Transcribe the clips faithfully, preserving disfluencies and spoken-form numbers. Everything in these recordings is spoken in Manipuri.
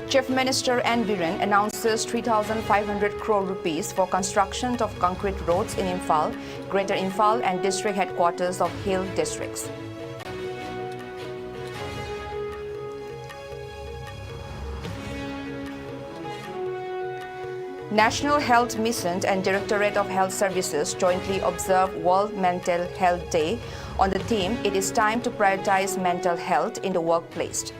Chief Minister N Biren announces three thousand five hundred crore rupees for construction of concrete roads in Imphal, Greater Imphal and district headquarters of hill districts. National Health Mission and Directorate of Health Services jointly observe World Mental Health Day on the theme, "It is time to prioritize mental health in the workplace."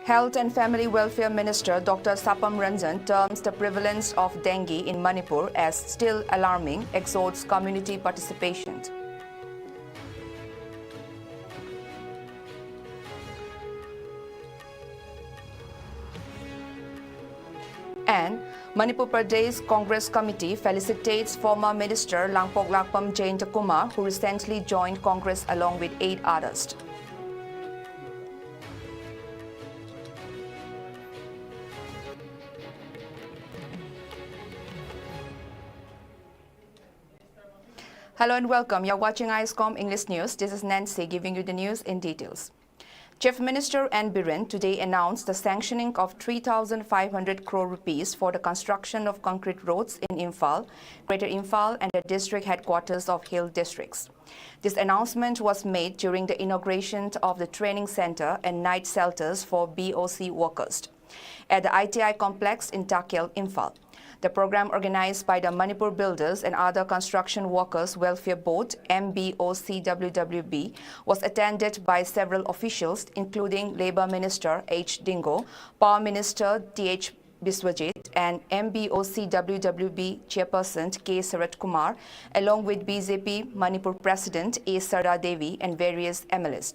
Health and Family Welfare Minister Doctor Sapam Ranjan terms the prevalence of dengue in Manipur as still alarming, exhorts community participation. And Manipur Pradesh Congress Committee felicitates former Minister Langpok Lakpam Jayantakumar, who recently joined Congress along with eight others. Hello and welcome. You're watching ISCOM English News. This is Nancy giving you the news in details. Chief Minister N Biren today announced the sanctioning of three thousand five hundred crore rupees for the construction of concrete roads in Imphal, Greater Imphal and the district headquarters of hill districts. This announcement was made during the inauguration of the training center and night shelters for B O C workers at the I T I complex in Takyal, Imphal. The program, organized by the Manipur Builders and Other Construction Workers Welfare Board, M B O C W W B, was attended by several officials, including Labour Minister H Dingo, Power Minister Th Biswajit, and M B O C W W B Chairperson K Sarat Kumar, along with B J P Manipur President A Sarda Devi and various M L As.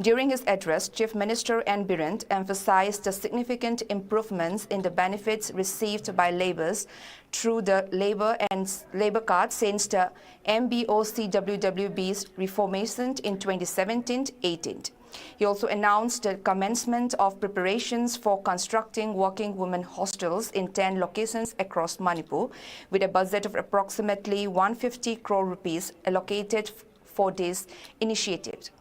During his address, Chief Minister N Biren emphasized the significant improvements in the benefits received by labourers through the labour and labour card since the M B O C W W B's reformation in twenty seventeen eighteen. He also announced the commencement of preparations for constructing working women hostels in ten locations across Manipur, with a budget of approximately one fifty crore rupees allocated for this initiative.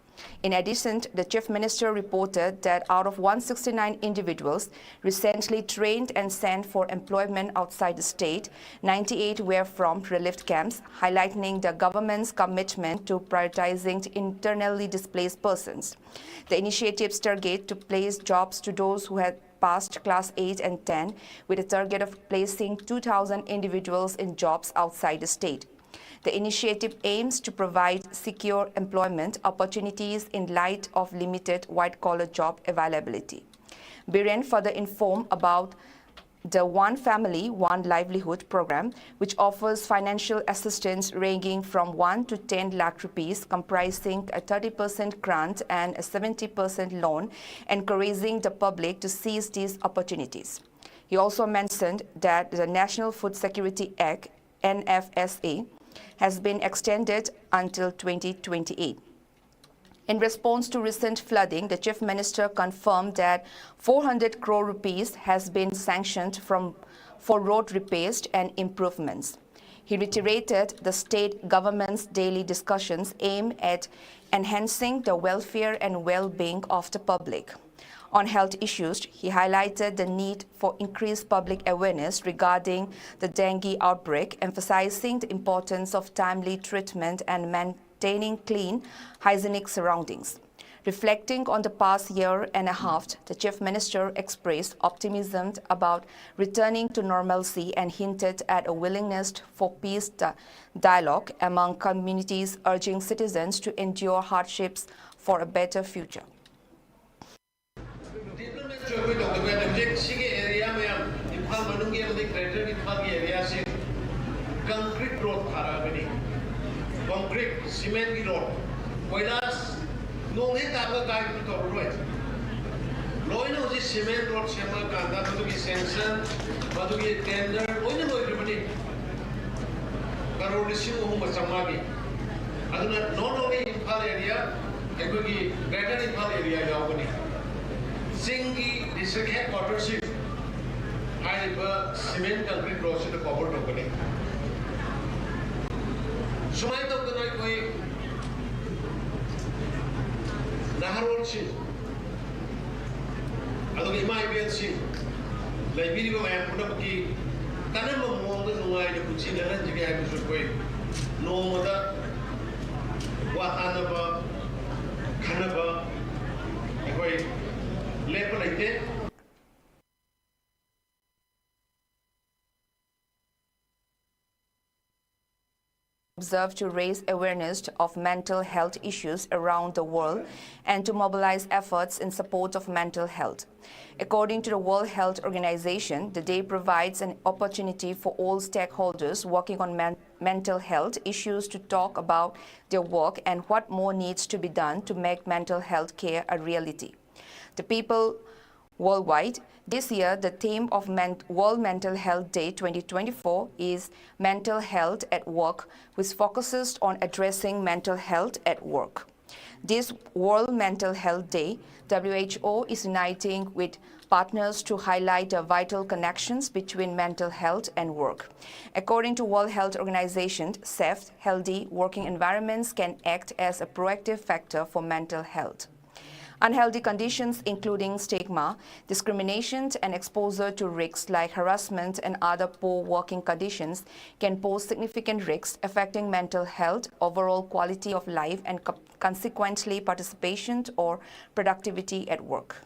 In addition, the Chief Minister reported that out of one sixty-nine individuals recently trained and sent for employment outside the state, ninety-eight were from relief camps, highlighting the government's commitment to prioritizing internally displaced persons. The initiatives target to place jobs to those who had passed class eight and ten, with a target of placing two thousand individuals in jobs outside the state. The initiative aims to provide secure employment opportunities in light of limited white-collar job availability. Biren further informed about the One Family, One Livelihood program, which offers financial assistance ranging from one to ten lakh rupees, comprising a thirty percent grant and a seventy percent loan, encouraging the public to seize these opportunities. He also mentioned that the National Food Security Act, N F S A, has been extended until twenty twenty-eight. In response to recent flooding, the Chief Minister confirmed that four hundred crore rupees has been sanctioned from, for road repairs and improvements. He reiterated the state government's daily discussions aimed at enhancing the welfare and well-being of the public. On health issues, he highlighted the need for increased public awareness regarding the dengue outbreak, emphasizing the importance of timely treatment and maintaining clean, hygienic surroundings. Reflecting on the past year and a half, the Chief Minister expressed optimism about returning to normalcy and hinted at a willingness for peace di- dialogue among communities, urging citizens to endure hardships for a better future. Development ꯁꯨ ꯑꯩꯈꯣꯏ ꯇꯧꯗꯕ ꯌꯥꯗꯦ꯫ ꯍꯧꯖꯤꯛ ꯁꯤꯒꯤ ꯑꯦꯔꯤꯌꯥ ꯃꯌꯥꯝ, ꯏꯝꯐꯥꯜ ꯃꯅꯨꯡꯒꯤ ꯑꯃꯗꯤ ꯒ꯭ꯔꯦꯇꯔ ꯏꯝꯐꯥꯜꯒꯤ ꯑꯦꯔꯤꯌꯥꯁꯤꯡ ꯀꯪꯀ꯭ꯔꯤꯠ ꯔꯣꯗ ꯊꯥꯔꯛꯑꯕꯅꯤ꯫ ꯀꯪꯀ꯭ꯔꯤꯠ, ꯁꯤꯃꯦꯟꯒꯤ ꯔꯣꯗ, ꯀꯣꯏꯂꯥꯁ, ꯅꯣꯡ ꯍꯦꯛ ꯇꯥꯕꯒ ꯀꯥꯏꯕꯗꯨ ꯇꯧꯔꯔꯣꯏ꯫ ꯂꯣꯏꯅ ꯍꯧꯖꯤꯛ ꯁꯤꯃꯦꯟ ꯔꯣꯗ ꯁꯦꯝꯃꯀꯥꯟꯗ ꯃꯗꯨꯒꯤ ꯁꯦꯡꯁꯟ, ꯃꯗꯨꯒꯤ ꯇꯦꯟꯗꯔ ꯂꯣꯏꯅ ꯂꯣꯏꯈ꯭ꯔꯕꯅꯤ꯫ ꯀꯔꯣꯔ ꯂꯤꯁꯤꯡ ꯑꯍꯨꯝꯒ ꯆꯥꯝꯃꯉꯥꯒꯤ꯫ ꯑꯗꯨꯅ not only ꯏꯝꯐꯥꯜ ꯑꯦꯔꯤꯌꯥ, ꯑꯩꯈꯣꯏꯒꯤ Greater Imphal area ꯌꯥꯎꯒꯅꯤ꯫ ꯆꯤꯡꯒꯤ district headquarterꯁꯤꯡ ꯍꯥꯏꯔꯤꯕ cement concrete roadꯁꯤꯗ cover ꯇꯧꯒꯅꯤ꯫ ꯁꯨꯃꯥꯏꯅ ꯇꯧꯗꯅ ꯑꯩꯈꯣꯏ ꯅꯍꯥꯔꯣꯜꯁꯤꯡ ꯑꯗꯨꯒ ꯏꯃꯥ ꯏꯕꯦꯜꯁꯤꯡ, ꯂꯩꯕꯤꯔꯤꯕ ꯃꯌꯥꯝ ꯄꯨꯝꯅꯃꯛꯀꯤ ꯀꯔꯝꯕ ꯃꯑꯣꯡꯗ ꯅꯨꯡꯉꯥꯏꯅ ꯄꯨꯟꯁꯤ ꯂꯦꯜꯍꯟꯁꯤꯒꯦ ꯍꯥꯏꯕꯁꯨ ꯑꯩꯈꯣꯏ ꯅꯣꯡꯃꯗ ꯋꯥ ꯇꯥꯅꯕ, ꯈꯟꯅꯕ ꯑꯩꯈꯣꯏ ꯂꯦꯞꯄ ꯂꯩꯇꯦ꯫ Observed to raise awareness of mental health issues around the world and to mobilize efforts in support of mental health. According to the World Health Organization, the day provides an opportunity for all stakeholders working on men- mental health issues to talk about their work and what more needs to be done to make mental health care a reality. The people worldwide. This year, the theme of Men- World Mental Health Day twenty twenty-four is Mental Health at Work, which focuses on addressing mental health at work. This World Mental Health Day, W H O is uniting with partners to highlight the vital connections between mental health and work. According to World Health Organization, safe, healthy working environments can act as a proactive factor for mental health. Unhealthy conditions including stigma, discrimination, and exposure to risks like harassment and other poor working conditions can pose significant risks affecting mental health, overall quality of life, and co- consequently participation or productivity at work.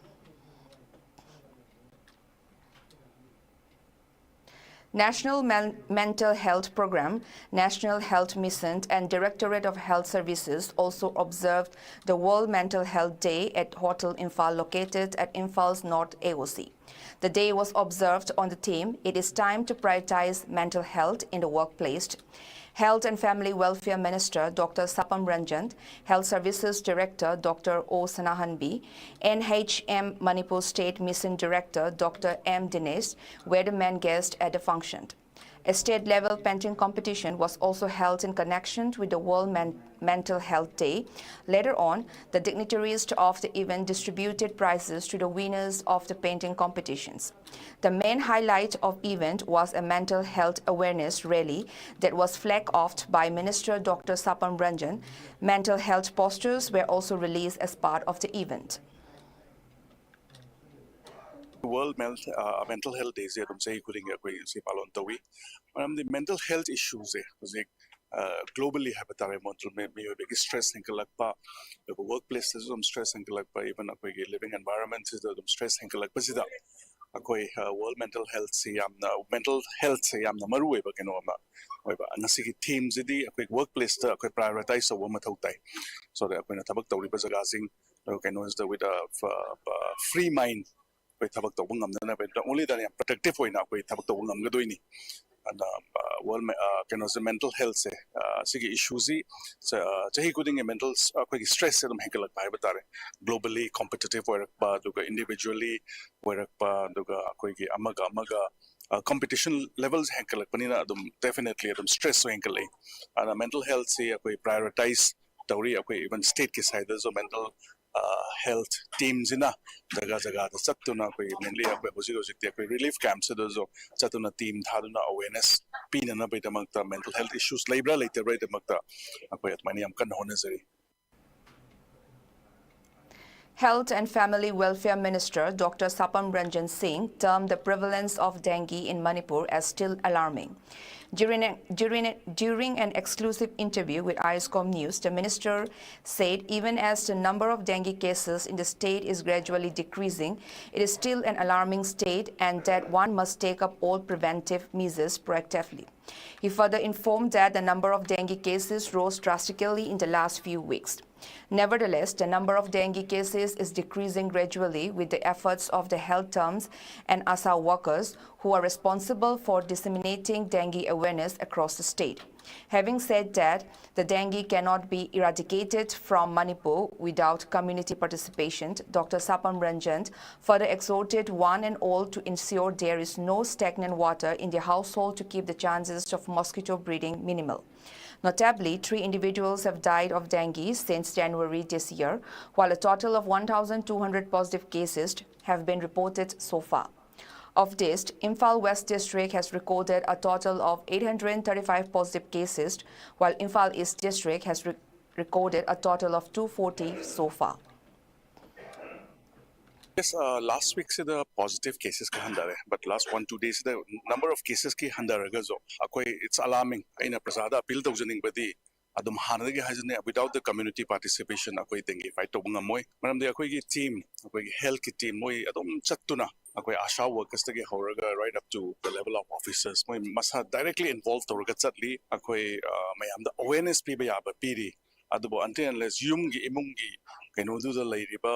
National Men- Mental Health Program, National Health Mission, and Directorate of Health Services also observed the World Mental Health Day at Hotel Imphal, located at Imphal's North A O C. The day was observed on the theme, "It is time to prioritize mental health in the workplace." Health and Family Welfare Minister Doctor Sapam Ranjan, Health Services Director Doctor O Sanahanbi, N H M Manipur State Mission Director Doctor M Dinesh were the main guests at the function. A state-level painting competition was also held in connection with the World Men- Mental Health Day. Later on, the dignitaries of the event distributed prizes to the winners of the painting competitions. The main highlight of event was a mental health awareness rally that was flagged off by Minister Doctor Sapam Ranjan. Mental health posters were also released as part of the event. World Mental, uh, Mental Health Day ꯁꯦ ꯑꯗꯨꯝ ꯆꯍꯤ ꯈꯨꯗꯤꯡꯒꯤ ꯑꯩꯈꯣꯏ ꯁꯤ ꯄꯥꯂꯣꯟ ꯇꯧꯏ꯫ ꯃꯔꯝꯗꯤ mental health issue ꯁꯦ ꯍꯧꯖꯤꯛ globally ꯍꯥꯏꯕ ꯇꯥꯔꯦ, ꯃꯣꯟꯇ꯭ꯔ- ꯃꯤ- ꯃꯤꯑꯣꯏꯕꯒꯤ stress ꯍꯦꯟꯒꯠꯂꯛꯄ, ꯑꯗꯨꯒ work place ꯇꯁꯨ ꯑꯗꯨꯝ stress ꯍꯦꯟꯒꯠꯂꯛꯄ, even ꯑꯩꯈꯣꯏꯒꯤ living environment ꯁꯤꯗ ꯑꯗꯨꯝ stress ꯍꯦꯟꯒꯠꯂꯛꯄꯁꯤꯗ ꯑꯩꯈꯣꯏ World Mental Health ꯁꯤ ꯌꯥꯝꯅ mental health ꯁꯦ ꯌꯥꯝꯅ ꯃꯔꯨ ꯑꯣꯏꯕ ꯀꯩꯅꯣ ꯑꯃ ꯑꯣꯏꯕ꯫ ꯉꯁꯤꯒꯤ theme ꯁꯤꯗꯤ ꯑꯩꯈꯣꯏ work place ꯇ ꯑꯩꯈꯣꯏ prioritize ꯇꯧꯕ ꯃꯊꯧ ꯇꯥꯏ꯫ So that ꯑꯩꯈꯣꯏꯅ ꯊꯕꯛ ꯇꯧꯔꯤꯕ ꯖꯒꯥꯁꯤꯡ ꯑꯗꯨꯒ ꯀꯩꯅꯣꯁꯤꯗ with a free mind ꯑꯩꯈꯣꯏ ꯊꯕꯛ ꯇꯧꯕ ꯉꯝꯅꯅꯕ, not only that, ꯌꯥꯝ productive ꯑꯣꯏꯅ ꯑꯩꯈꯣꯏ ꯊꯕꯛ ꯇꯧꯕ ꯉꯝꯒꯗꯣꯏꯅꯤ꯫ ꯑꯗ World ꯀꯩꯅꯣꯁꯦ, mental health ꯁꯦ, ꯁꯤꯒꯤ issue ꯁꯤ ꯆꯍꯤ ꯈꯨꯗꯤꯡꯒꯤ mental ꯑꯩꯈꯣꯏꯒꯤ stress ꯁꯦ ꯑꯗꯨꯝ ꯍꯦꯟꯒꯠꯂꯛꯄ ꯍꯥꯏꯕ ꯇꯥꯔꯦ꯫ Globally competitive ꯑꯣꯏꯔꯛꯄ, ꯑꯗꯨꯒ individually ꯑꯣꯏꯔꯛꯄ, ꯑꯗꯨꯒ ꯑꯩꯈꯣꯏꯒꯤ ꯑꯃꯒ ꯑꯃꯒ competition level ꯁꯦ ꯍꯦꯟꯒꯠꯂꯛꯄꯅꯤꯅ ꯑꯗꯨꯝ definitely ꯑꯗꯨꯝ stress ꯁꯨ ꯍꯦꯟꯒꯠꯂꯛꯏ꯫ ꯑꯗꯨꯅ mental health ꯁꯤ ꯑꯩꯈꯣꯏ prioritize ꯇꯧꯔꯤ꯫ ꯑꯩꯈꯣꯏ even state ꯀꯤ side ꯇꯁꯨ mental health team ꯁꯤꯅ ꯖꯒꯥ ꯖꯒꯥꯗ ꯆꯠꯇꯨꯅ ꯑꯩꯈꯣꯏ mainly ꯑꯩꯈꯣꯏ ꯍꯧꯖꯤꯛ ꯍꯧꯖꯤꯛꯇꯤ ꯑꯩꯈꯣꯏ relief camp ꯁꯤꯗꯁꯨ ꯆꯠꯇꯨꯅ team ꯊꯥꯗꯨꯅ awareness ꯄꯤꯅꯅꯕꯒꯤꯗꯃꯛꯇ, mental health issues ꯂꯩꯕ꯭ꯔꯥ ꯂꯩꯇꯕ꯭ꯔꯥꯒꯤꯗꯃꯛꯇ ꯑꯩꯈꯣꯏ ꯑꯗꯨꯃꯥꯏꯅ ꯌꯥꯝ ꯀꯟꯅ ꯍꯣꯠꯅꯖꯔꯤ꯫ Health and Family Welfare Minister Doctor Sapam Ranjan Singh termed the prevalence of dengue in Manipur as still alarming. During, a, during, a, during an exclusive interview with ISCOM News, the minister said even as the number of dengue cases in the state is gradually decreasing, it is still an alarming state and that one must take up all preventive measures proactively. He further informed that the number of dengue cases rose drastically in the last few weeks. Nevertheless, the number of dengue cases is decreasing gradually with the efforts of the health terms and ASHA workers who are responsible for disseminating dengue awareness across the state. Having said that, the dengue cannot be eradicated from Manipur without community participation. Doctor Sapam Ranjan further exhorted one and all to ensure there is no stagnant water in their household to keep the chances of mosquito breeding minimal. Notably, three individuals have died of dengue since January this year, while a total of one thousand two hundred positive cases have been reported so far. Of this, Imphal West District has recorded a total of eight hundred thirty-five positive cases, while Imphal East District has re- recorded a total of two forty so far. Yes, uh, last week ꯁꯤꯗ positive cases ꯈꯔ ꯍꯟꯊꯔꯦ, but last one two days ꯁꯤꯗ number of cases ꯀꯤ ꯍꯟꯊꯔꯒꯁꯨ ꯑꯩꯈꯣꯏ, it's alarming. ꯑꯩꯅ ꯄ꯭ꯔꯖꯥꯗ appeal ꯇꯧꯖꯅꯤꯡꯕꯗꯤ, ꯑꯗꯨꯝ ꯍꯥꯟꯅꯗꯒꯤ ꯍꯥꯏꯖꯅꯤ, without the community participation ꯑꯩꯈꯣꯏ dengue fight ꯇꯧꯕ ꯉꯝꯃꯣꯏ꯫ ꯃꯔꯝꯗꯤ ꯑꯩꯈꯣꯏꯒꯤ team, ꯑꯩꯈꯣꯏꯒꯤ health ꯀꯤ team, ꯃꯣꯏ ꯑꯗꯨꯝ ꯆꯠꯇꯨꯅ, ꯑꯩꯈꯣꯏ ASHA workers ꯇꯒꯤ ꯍꯧꯔꯒ right up to the level of officers, ꯃꯣꯏ ꯃꯁꯥ directly involve ꯇꯧꯔꯒ ꯆꯠꯂꯤ꯫ ꯑꯩꯈꯣꯏ, ꯑ, ꯃꯌꯥꯝꯗ awareness ꯄꯤꯕ ꯌꯥꯕ ꯄꯤꯔꯤ꯫ ꯑꯗꯨꯕꯨ until unless ꯌꯨꯝꯒꯤ, ꯏꯃꯨꯡꯒꯤ ꯀꯩꯅꯣꯗꯨꯗ ꯂꯩꯔꯤꯕ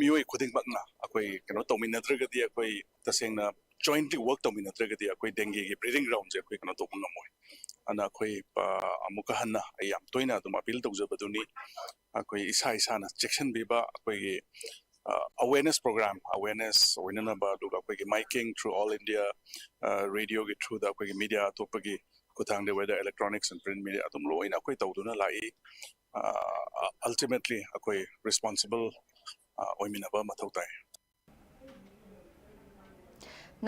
ꯃꯤꯑꯣꯏ ꯈꯨꯗꯤꯡꯃꯛꯅ ꯑꯩꯈꯣꯏ ꯀꯩꯅꯣ ꯇꯧꯃꯤꯟꯅꯗ꯭ꯔꯒꯗꯤ, ꯑꯩꯈꯣꯏ ꯇꯁꯦꯡꯅ jointly work ꯇꯧꯃꯤꯟꯅꯗ꯭ꯔꯒꯗꯤ ꯑꯩꯈꯣꯏ dengue ꯒꯤ breeding ground ꯁꯦ ꯑꯩꯈꯣꯏ ꯀꯩꯅꯣ ꯇꯧꯕ ꯉꯝꯃꯣꯏ꯫ ꯑꯗꯨꯅ ꯑꯩꯈꯣꯏ, ꯑ, ꯑꯃꯨꯛꯀ ꯍꯟꯅ ꯑꯩ ꯌꯥꯝ ꯇꯣꯏꯅ ꯑꯗꯨꯝ appeal ꯇꯧꯖꯕꯗꯨꯅꯤ, ꯑꯩꯈꯣꯏ ꯏꯁꯥ ꯏꯁꯥꯅ ꯆꯦꯛꯁꯤꯟꯕꯤꯕ, ꯑꯩꯈꯣꯏꯒꯤ, ꯑ, awareness program, awareness ꯑꯣꯏꯅꯅꯕ, ꯑꯗꯨꯒ ꯑꯩꯈꯣꯏꯒꯤ miking through all India, ꯑ, radio ꯒꯤ through ꯗ, ꯑꯩꯈꯣꯏꯒꯤ media ꯑꯇꯣꯞꯄꯒꯤ ꯈꯨꯠꯊꯥꯡꯗ, whether electronics and print media, ꯑꯗꯨꯝ ꯂꯣꯏꯅ ꯑꯩꯈꯣꯏ ꯇꯧꯗꯨꯅ ꯂꯥꯛꯏ꯫ ꯑ, ultimately ꯑꯩꯈꯣꯏ responsible, ꯑ, ꯑꯣꯏꯃꯤꯟꯅꯕ ꯃꯊꯧ ꯇꯥꯏ꯫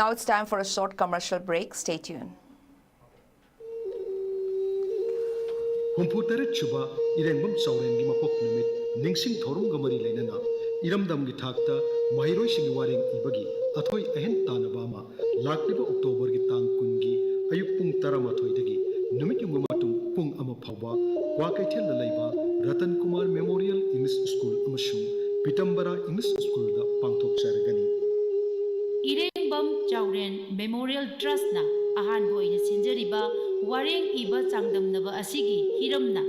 Now it's time for a short commercial break. Stay tuned. ꯍꯨꯝꯐꯨ ꯇꯔꯦꯠ ꯁꯨꯕ ꯏꯔꯦꯡꯕꯝ ꯆꯥꯎꯔꯦꯟꯒꯤ ꯃꯄꯣꯛ ꯅꯨꯃꯤꯠ ꯅꯤꯡꯁꯤꯡ ꯊꯧꯔꯝꯒ ꯃꯔꯤ ꯂꯩꯅꯅ ꯏꯔꯝꯗꯝꯒꯤ ꯊꯥꯛꯇ ꯃꯍꯩꯔꯣꯏꯁꯤꯡꯒꯤ ꯋꯥꯔꯦꯡ ꯏꯕꯒꯤ ꯑꯊꯣꯏ ꯑꯍꯦꯟ ꯇꯥꯟꯅꯕ ꯑꯃ ꯂꯥꯛꯂꯤꯕ ꯑꯣꯛꯇꯣꯕꯔꯒꯤ ꯇꯥꯡ ꯀꯨꯟꯒꯤ ꯑꯌꯨꯛ ꯄꯨꯡ ꯇꯔꯥꯃꯥꯊꯣꯏꯗꯒꯤ ꯅꯨꯃꯤꯠ ꯌꯨꯡꯕ ꯃꯇꯨꯡ ꯄꯨꯡ ꯑꯃ ꯐꯥꯎꯕ ꯀ꯭ꯋꯥꯀꯩꯊꯦꯜꯗ ꯂꯩꯕ Ratan Kumar memorial English school ꯑꯃꯁꯨꯡ ꯄꯤꯇꯝꯕꯔꯥ ꯏꯪꯂꯤꯁ ꯁ꯭ꯀꯨꯜꯗ ꯄꯥꯡꯊꯣꯛꯆꯔꯒꯅꯤ꯫ ꯏꯔꯦꯡꯕꯝ ꯆꯥꯎꯔꯦꯟ ꯃꯦꯃꯣꯔꯤꯌꯦꯜ ꯇ꯭ꯔꯁꯅ ꯑꯍꯥꯟꯕ ꯑꯣꯏꯅ ꯁꯤꯟꯖꯔꯤꯕ ꯋꯥꯔꯦꯡ ꯏꯕ ꯆꯥꯡꯗꯝꯅꯕ ꯑꯁꯤꯒꯤ ꯍꯤꯔꯝꯅ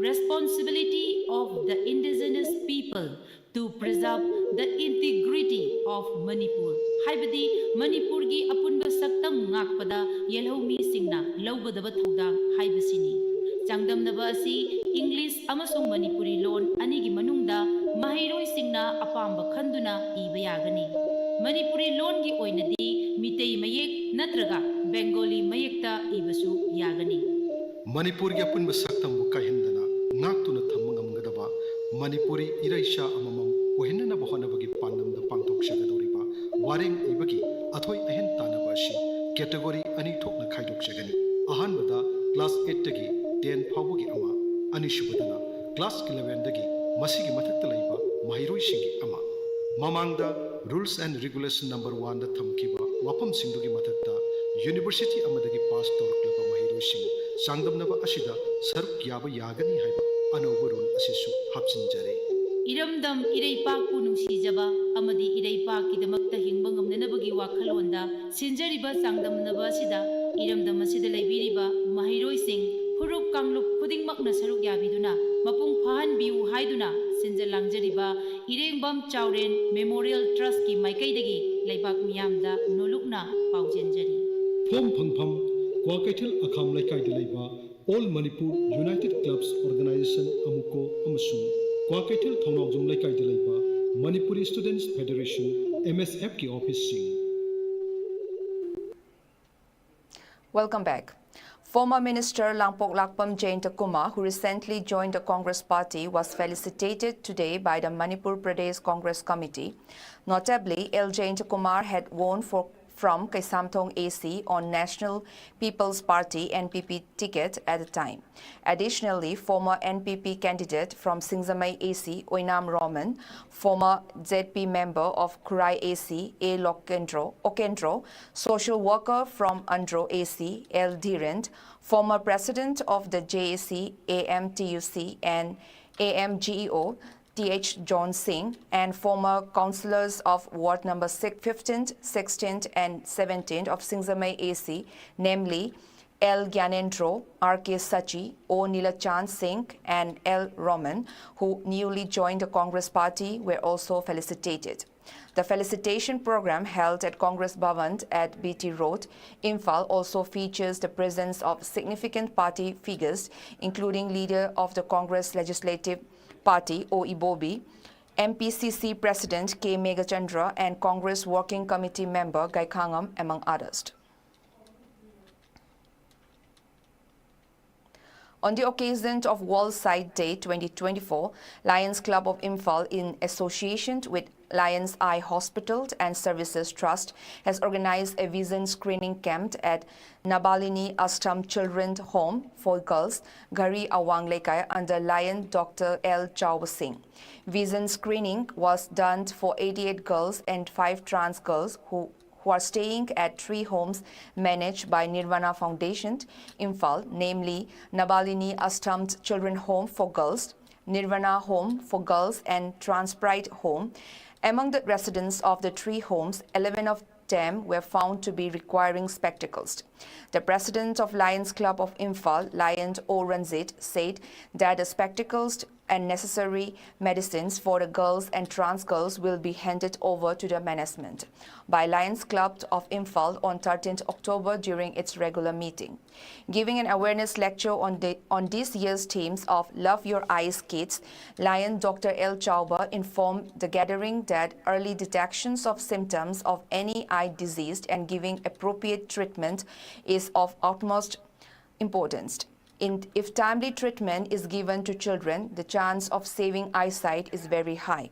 Responsibility of the Indigenous People To preserve the integrity of Manipur, ꯍꯥꯏꯕꯗꯤ ꯃꯅꯤꯄꯨꯔꯒꯤ ꯑꯄꯨꯟꯕ ꯁꯛꯇꯝ ꯉꯥꯛꯄꯗ ꯌꯦꯜꯍꯧꯃꯤꯁꯤꯡꯅ ꯂꯧꯒꯗꯕ ꯊꯧꯗꯥꯡ ꯍꯥꯏꯕꯁꯤꯅꯤ꯫ ꯆꯥꯡꯗꯝꯅꯕ ꯑꯁꯤ ꯏꯪꯂꯤꯁ ꯑꯃꯁꯨꯡ ꯃꯅꯤꯄꯨꯔꯤ ꯂꯣꯟ ꯑꯅꯤꯒꯤ ꯃꯅꯨꯡꯗ ꯃꯍꯩꯔꯣꯏꯁꯤꯡꯅ ꯑꯄꯥꯝꯕ ꯈꯟꯗꯨꯅ ꯏꯕ ꯌꯥꯒꯅꯤ꯫ ꯃꯅꯤꯄꯨꯔꯤ ꯂꯣꯟꯒꯤ ꯑꯣꯏꯅꯗꯤ ꯃꯤꯇꯩ ꯃꯌꯦꯛ ꯅꯠꯇ꯭ꯔꯒ ꯕꯦꯡꯒꯣꯂꯤ ꯃꯌꯦꯛꯇ ꯏꯕꯁꯨ ꯌꯥꯒꯅꯤ꯫ ꯃꯅꯤꯄꯨꯔꯒꯤ ꯑꯄꯨꯟꯕ ꯁꯛꯇꯝꯕꯨ ꯀꯥꯏꯍꯟꯗꯅ ꯉꯥꯛꯇꯨꯅ ꯊꯝꯕ ꯉꯝꯒꯗꯕ ꯃꯅꯤꯄꯨꯔꯤ ꯏꯔꯩꯆꯥ ꯑꯃꯃꯝ ꯑꯣꯏꯍꯟꯅꯅꯕ ꯍꯣꯠꯅꯕꯒꯤ ꯄꯥꯟꯗꯝꯗ ꯄꯥꯡꯊꯣꯛꯆꯒꯗꯧꯔꯤꯕ ꯋꯥꯔꯦꯡ ꯏꯕꯒꯤ ꯑꯊꯣꯏ ꯑꯍꯦꯟ ꯇꯥꯟꯅꯕ ꯑꯁꯤ category ꯑꯅꯤ ꯊꯣꯛꯅ ꯈꯥꯏꯗꯣꯛꯆꯒꯅꯤ꯫ ꯑꯍꯥꯟꯕꯗ class eight ꯇꯒꯤ ten ꯐꯥꯎꯕꯒꯤ ꯑꯃ, ꯑꯅꯤꯁꯨꯕꯗꯅ class eleven ꯗꯒꯤ ꯃꯁꯤꯒꯤ ꯃꯊꯛꯇ ꯂꯩꯕ ꯃꯍꯩꯔꯣꯏꯁꯤꯡꯒꯤ ꯑꯃ꯫ ꯃꯃꯥꯡꯗ Rules and Regulation number one ꯗ ꯊꯝꯈꯤꯕ ꯋꯥꯐꯝꯁꯤꯡꯗꯨꯒꯤ ꯃꯊꯛꯇ university ꯑꯃꯗꯒꯤ pass ꯇꯧꯔꯛꯂꯕ ꯃꯍꯩꯔꯣꯏꯁꯤꯡ ꯆꯥꯡꯗꯝꯅꯕ ꯑꯁꯤꯗ ꯁꯔꯨꯛ ꯌꯥꯕ ꯌꯥꯒꯅꯤ ꯍꯥꯏꯕ ꯑꯅꯧꯕ rule ꯑꯁꯤꯁꯨ ꯍꯥꯞꯆꯤꯟꯖꯔꯤ꯫ ꯏꯔꯝꯗꯝ ꯏꯔꯩꯄꯥꯛꯄꯨ ꯅꯨꯡꯁꯤꯖꯕ ꯑꯃꯗꯤ ꯏꯔꯩꯄꯥꯛꯀꯤꯗꯃꯛꯇ ꯍꯤꯡꯕ ꯉꯝꯅꯅꯕꯒꯤ ꯋꯥꯈꯜꯂꯣꯟꯗ ꯁꯤꯟꯖꯔꯤꯕ ꯆꯥꯡꯗꯝꯅꯕ ꯑꯁꯤꯗ ꯏꯔꯝꯗꯝ ꯑꯁꯤꯗ ꯂꯩꯕꯤꯔꯤꯕ ꯃꯍꯩꯔꯣꯏꯁꯤꯡ, ꯐꯨꯔꯨꯞ ꯀꯥꯡꯂꯨꯞ ꯈꯨꯗꯤꯡꯃꯛꯅ ꯁꯔꯨꯛ ꯌꯥꯕꯤꯗꯨꯅ ꯃꯄꯨꯡ ꯐꯥꯍꯟꯕꯤꯌꯨ ꯍꯥꯏꯗꯨꯅ ꯁꯤꯟꯖ ꯂꯥꯡꯖꯔꯤꯕ ꯏꯔꯦꯡꯕꯝ ꯆꯥꯎꯔꯦꯟ Memorial Trust ꯀꯤ ꯃꯥꯏꯀꯩꯗꯒꯤ ꯂꯩꯕꯥꯛ ꯃꯤꯌꯥꯝꯗ ꯅꯣꯂꯨꯛꯅ ꯄꯥꯎꯖꯦꯟꯖꯔꯤ꯫ ꯐꯣꯝ ꯐꯪꯐꯝ: ꯀ꯭ꯋꯥꯀꯩꯊꯦꯜ ꯑꯈꯥꯝ ꯂꯩꯀꯥꯏꯗ ꯂꯩꯕ All Manipur United Clubs Organization, ꯑꯃꯨꯀꯣ, ꯑꯃꯁꯨꯡ ꯀ꯭ꯋꯥꯀꯩꯊꯦꯜ ꯊꯧꯅꯥꯎꯖꯝ ꯂꯩꯀꯥꯏꯗ ꯂꯩꯕ Manipuri Students Federation, M S F ꯀꯤ office ꯁꯤꯡ꯫ Welcome back. Former Minister Langpoklakpam Jayantakumar, who recently joined the Congress party, was felicitated today by the Manipur Pradesh Congress Committee. Notably, L Jayantakumar had won for, from Kaisamthong A C on National People's Party, N P P, ticket at the time. Additionally, former N P P candidate from Singjamei A C, Oinam Roman, former Z P member of Khurai A C, A Lokendro, Okendro, social worker from Andro A C, L Dhiren, former president of the J A C, A M T U C, and A M G E O, T H John Singh, and former councillors of Ward number six, fifteenth, sixteenth, and seventeenth of Singjamei A C, namely L Gyanendro, R K Sachi, O Nilachand Singh, and L Roman, who newly joined the Congress party, were also felicitated. The felicitation program held at Congress Bhavan at B T Road, Imphal, also features the presence of significant party figures, including leader of the Congress Legislative Party, O Ibobi, M P C C President K Meghachandra, and Congress Working Committee member Gaikhangam, among others. On the occasion of World Sight Day twenty twenty-four, Lions Club of Imphal, in association with Lions Eye Hospital and Services Trust, has organized a vision screening camp at Nabalini Ashram Children's Home for Girls, Ghari Awang Lekai, under Lion Doctor L Chao Singh. Vision screening was done for eighty-eight girls and five trans girls who who are staying at three homes managed by Nirvana Foundation, Imphal, namely Nabalini Ashram Children Home for Girls, Nirvana Home for Girls, and Transpride Home. Among the residents of the three homes, eleven of them were found to be requiring spectacles. The president of Lions Club of Imphal, Lion O Ranjit, said that the spectacles and necessary medicines for the girls and trans girls will be handed over to the management by Lions Club of Imphal on thirteenth October during its regular meeting. Giving an awareness lecture on, the, on this year's themes of Love Your Eyes Kids, Lion Doctor L Chao Ba informed the gathering that early detections of symptoms of any eye disease and giving appropriate treatment is of utmost importance. In, if timely treatment is given to children, the chance of saving eyesight is very high.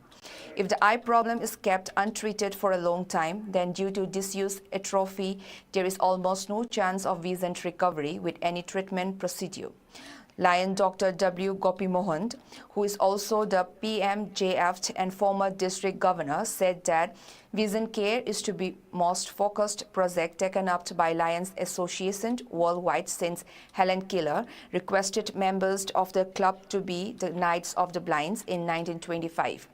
If the eye problem is kept untreated for a long time, then due to disuse, atrophy, there is almost no chance of vision recovery with any treatment procedure. Lion Doctor W Gopimohan, who is also the P M J F and former district governor, said that Vision Care is to be most focused project taken up by Lions Association worldwide since Helen Keller requested members of the club to be the Knights of the Blinds in nineteen twenty-five.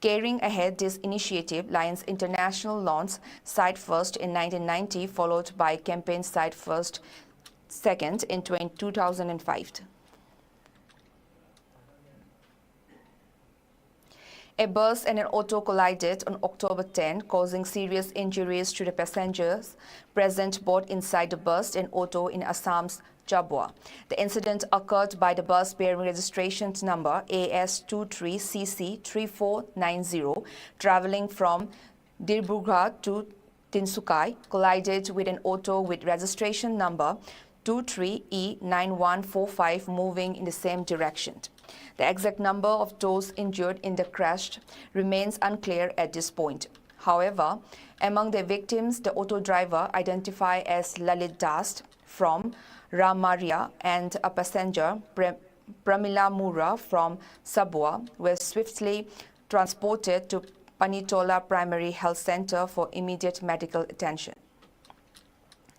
Carrying ahead this initiative, Lions International launched Sight First in nineteen ninety, followed by campaign Sight First second in twenty, two thousand and five. A bus and an auto collided on October ten, causing serious injuries to the passengers present both inside the bus and auto in Assam's Jhabua. The incident occurred by the bus bearing registration number A S two three C C three four nine zero, traveling from Dibrugarh to Tinsukia, collided with an auto with registration number two three E nine one four five, moving in the same direction. The exact number of those injured in the crash remains unclear at this point. However, among the victims, the auto driver, identified as Lalit Das from Ramaria, and a passenger, Pre- Pramila Mura from Jhabua, were swiftly transported to Panitola Primary Health Center for immediate medical attention.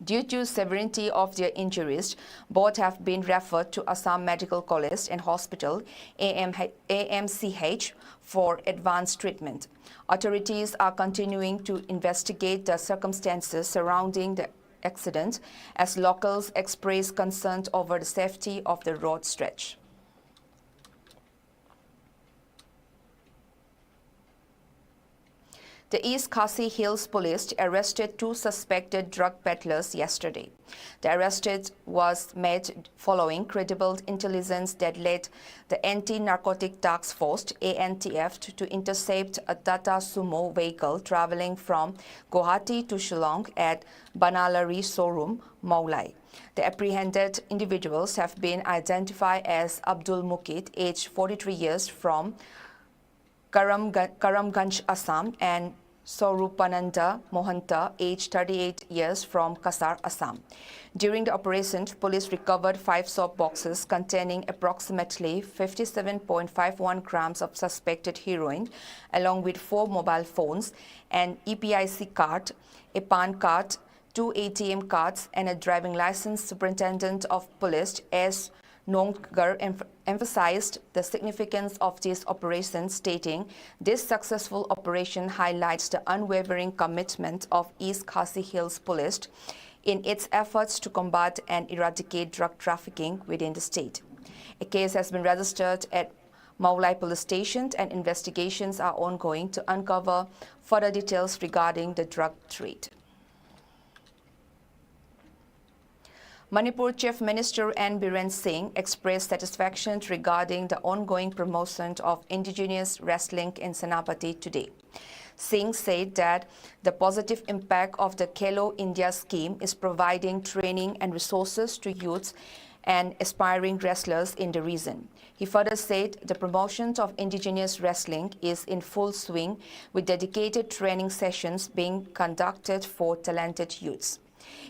Due to severity of their injuries, both have been referred to Assam Medical College and Hospital, A M H, A M C H, for advanced treatment. Authorities are continuing to investigate the circumstances surrounding the accident as locals express concern over the safety of the road stretch. The East Khasi Hills Police arrested two suspected drug peddlers yesterday. The arrest was made following credible intelligence that led the Anti-Narcotic Task Force, A N T F, to, to intercept a Tata Sumo vehicle traveling from Guwahati to Shillong at Banalari showroom, Mawlai. The apprehended individuals have been identified as Abdul Muqit, aged forty-three years, from Karam-, Karamganj, Assam, and Swarupananda Mohanta, aged thirty-eight years, from Cachar, Assam. During the operation, police recovered five soap boxes containing approximately fifty-seven point five one grams of suspected heroin, along with four mobile phones, an E P I C card, a PAN card, two A T M cards, and a driving license. Superintendent of Police S Nongkar em-, emphasized the significance of this operation, stating, "This successful operation highlights the unwavering commitment of East Khasi Hills Police in its efforts to combat and eradicate drug trafficking within the state. A case has been registered at Mawlai Police Station and investigations are ongoing to uncover further details regarding the drug trade. Manipur Chief Minister N Biren Singh expressed satisfaction regarding the ongoing promotion of indigenous wrestling in Senapati today. Singh said that the positive impact of the Khelo India scheme is providing training and resources to youths and aspiring wrestlers in the region. He further said the promotion of indigenous wrestling is in full swing, with dedicated training sessions being conducted for talented youths.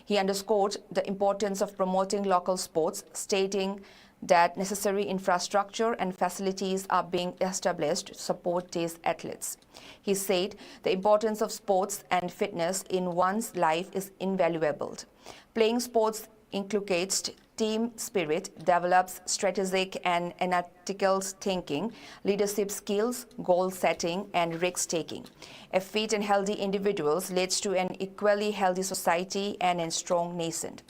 He underscored the importance of promoting local sports, stating that necessary infrastructure and facilities are being established to support these athletes. He said the importance of sports and fitness in one's life is invaluable. Playing sports inculcates team spirit, develops strategic and analytical thinking, leadership skills, goal setting, and risk taking. A fit and healthy individuals leads to an equally healthy society and a strong nation.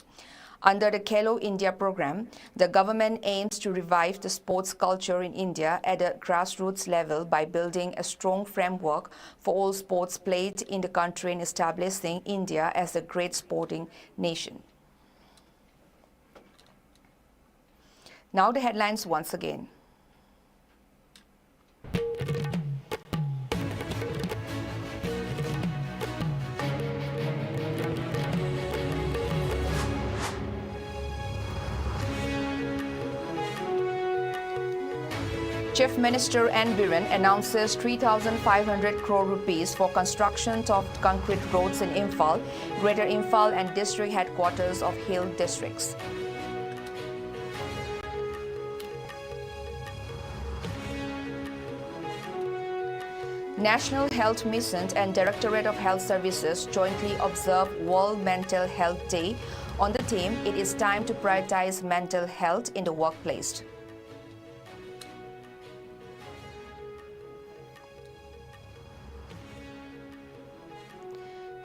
Under the Khelo India program, the government aims to revive the sports culture in India at a grassroots level by building a strong framework for all sports played in the country and establishing India as a great sporting nation. Now the headlines once again. Chief Minister N Biren announces three thousand five hundred crore rupees for construction of concrete roads in Imphal, Greater Imphal and district headquarters of hill districts. National Health Mission and Directorate of Health Services jointly observe World Mental Health Day on the theme, "It is time to prioritize mental health in the workplace."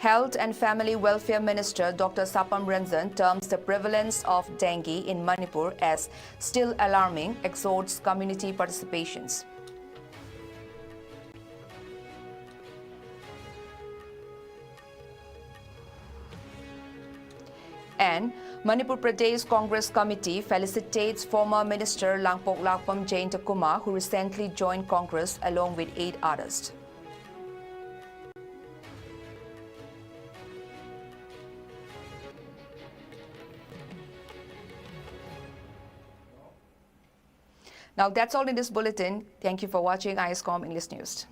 Health and Family Welfare Minister Doctor Sapam Ranjan terms the prevalence of dengue in Manipur as still alarming, exhorts community participations. And Manipur Pradesh Congress Committee felicitates former Minister Langpok Lakpam Jayantakumar, who recently joined Congress along with eight others. Now that's all in this bulletin. Thank you for watching I S com English News.